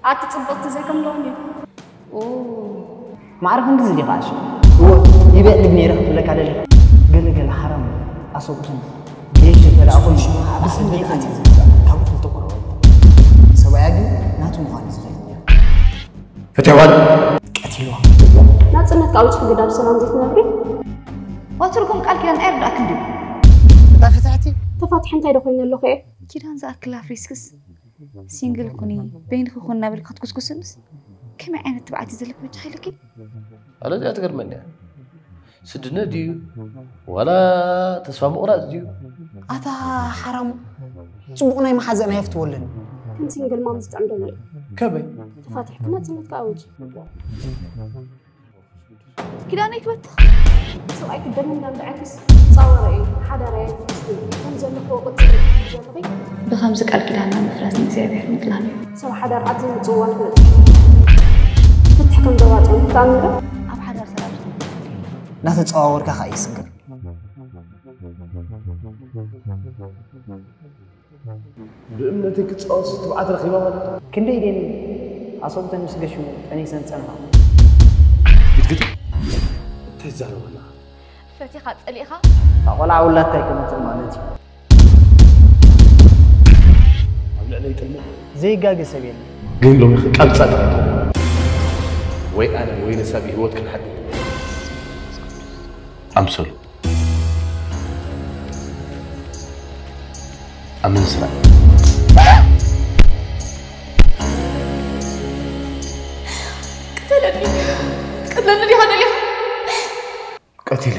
ኣቲ ጽብቕቲ ዘይከምለዎም እዩ። ማዕረ ክንድዚ ዲኻ ኣሽ? እዎ፣ ይበልብ ነይረ ክትብለካ ደሊኻ። ገለ ገለ ሓራም ኣሰብኡትን ጌሽ እንተ ደኣ ኮይኑ፣ ብስምዒት ኣትዩ ዝምጻእ፣ ካብኡ ክልተ ቆልዑ። ሰብኣያ ግን ናቱ ምዃኑ ዝፈልጥ ነይሩ። ፈትያዋን ቀቲልዋ። ናጽነት ካብ ውጭ ክግዳ ብሰላም ዘይትነብሪ? ዋ ትርጉም ቃል ኪዳን ኣይርዳእክን ድዩ? እታ ፍትሕቲ? ተፋቲሐ እንታይ ዶ ኮይነ ኣለኹ እየ? ኪዳን ዝኣክል ኣፍሪስክስ ሲንግል ኩኒ፣ በይንኺ ኩን እናበልኪ ክትኩስኩስንስ ከመይ ዓይነት ትብዓት እዩ ዘለኪ በጃኺ ኢልኪ? ኣለ እዚኣ ትገርመኒ እያ። ስድነት ድዩ ዋላ ተስፋ ምቑራጽ ድዩ? ኣታ ሓራሙ፣ ጽቡቕ ናይ መሓዘን ኣየፍትወልን። ከም ሲንግል ማም ዝጥዕም ደሎ እዩ። ከመይ? ተፋቲሕኪ ናጽነትኪ ኣውጂ። ኪዳነይ ትበትኽ። ሰብኣይ ክደምን እንዳንብዐኪስ ጻወረ እዩ። ሓዳር ኣየፍርስን እዩ። ከም ዘለኽዎ ቅጽል ዘለኺ። ብኸምዚ ቃል ኪዳንና ምፍራስ ንእግዚኣብሔር ምጥላም እዩ። ሰብ ሓዳር ኣብ ዘይምጽዋር ፍለጥ። ፍትሕ ከም ዘዋጽኦ ትኣምኒ ዶ? ኣብ ሓዳር ሰላም። እናተጸዋወርካ ከኣ ይስገር። ብእምነተይ ክጻወት ትብዓት ረኺባ ማለት እዩ። ክንደይ ደን ኣሰብኡተን ምስ ገሹ ጠኒሰን ጸንሓ። ግድግድ እንታይ ትዛረብ ኣለኻ? ፈቲኻ ጸሊእኻ? እታ ቆልዓ ውላድታይ ከምትእ ማለት እዩ። ኣብ ልዕለይ ጥልምት ዘይጋገ ሰብ የለን። ግን ሎሚ ክቃልጻ ጥራይ። ወይ ኣነ ወይ ንሳ ብህይወት ክንሓድር። ኣምሰሉ። ኣምን ስራ። ቅተለኒ። ቅትለኒ ዲኻ ደሊኻ? ቀቲለ።